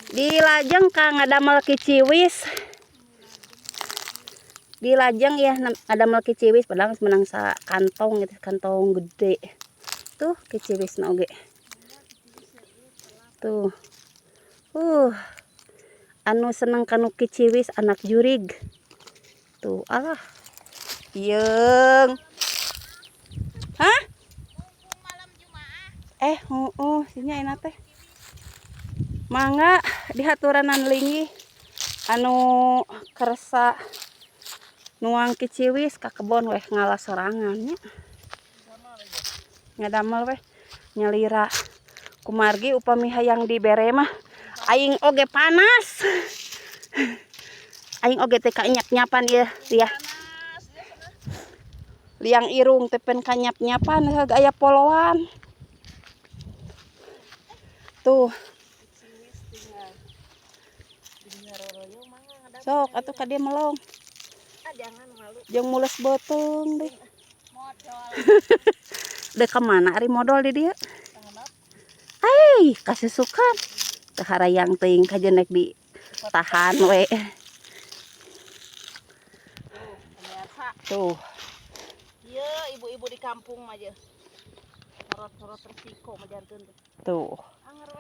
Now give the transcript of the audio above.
Dilajeng ka ngadamel kiciwis. Dilajeng ya ngadamel kiciwis, padahal geus meunang sa kantong gitu, kantong gede. Tuh kiciwisna oge. Tuh. Anu seneng kanu kiciwis anak jurig. Tuh, alah. Yeung. Hah? Eh, heeh, sinya enak teh. Mangga dihaturanan linggih anu kersa nuang kiciwis ka kebon weh, ngala sorangan nya. Ngadamel weh nyalira. Kumargi upami hayang dibere mah aing oge panas. Aing oge teh kanyap-nyapan ieu ya. Liang irung teh pen kanyap-nyapan aya poloan. Tuh. Kiciwis tinggal tinggal roroyong, mangga ngadamel. Sok atuh ka dieu melong. Ah, jangan, malu. Jeung mules beuteung deh. Modol. Dek ka mana ari modol di dieu? Tanganap. Ai, kasusukan. Teu harayang teuing kajeun rek ditahan we. Tuh, pemirsa. Tuh. Ieu ibu-ibu di kampung mah je. Sorot-sorot resiko mah janten tuh. Tuh. Anger.